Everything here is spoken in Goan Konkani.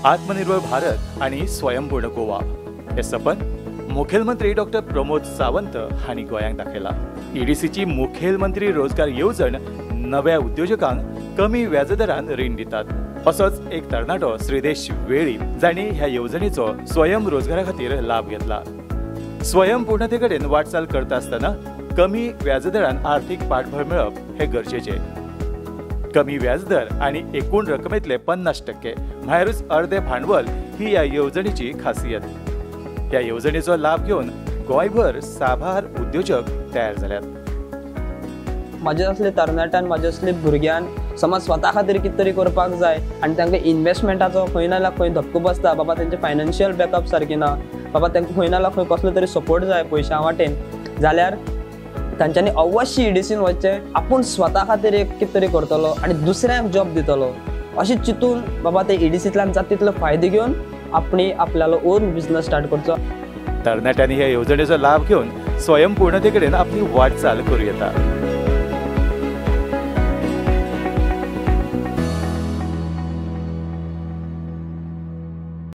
आत्मनिर्भर भारत आनी स्वयंपूर्ण गोवा हे सपन मुखेलमंत्री डॉक्टर प्रमोद सावंत हांणी गोंयांक दाखयला। ईडीसीची मुखेलमंत्री रोजगार येवजण नव्या उद्योजकांक कमी व्याजदरान रीण दितात। असोच एक तरणाटो श्रीदेश वेळीप जांणी ह्या येवजणेचो स्वयं रोजगारा खातीर लाभ घेतला। स्वयंपूर्णते कडेन वाटचाल करता आसतना कमी व्याजदरान आर्थिक पाठबळ मेळप हे गरजेचे। कमी व्याजदर आणि एकूण रकमेतले 50% म्हळ्यारूच अर्धे भांडवल ही ह्या येवजणेची खासियत। ह्या येवजणेचो लाभ घेवन गोंयभर साबार उद्योजक तयार जाल्यात। म्हाजे असले तरणाट्यान, म्हाजे असले भुरग्यान समज स्वता खातीर कितें तरी करपाक जाय आनी तांकां इन्वेस्टमेंटाचो खंय ना जाल्यार खंय धक्को बसता, बाबा तेंचे फायनान्शियल बॅकअप सारकें ना, बाबा तांकां खंय ना जाल्यार खंय कसलो तरी सपोर्ट जाय पयशां वाटेन, जाल्यार तांच्यांनी अवश्य ईडीसीन वचचें। आपूण स्वता खातीर एक कितें तरी करतलो आनी दुसऱ्यांक जॉब दितलो अशें चिंतून बाबा ते ईडीसींतल्यान जाता तितलो फायदो घेवन आपणी आपल्यालो ओन बिजनस स्टार्ट करचो। तरणाट्यांनी ह्या येवजणेचो लाभ घेवन स्वयंपूर्णते कडेन आपली वाटचाल करूं येता।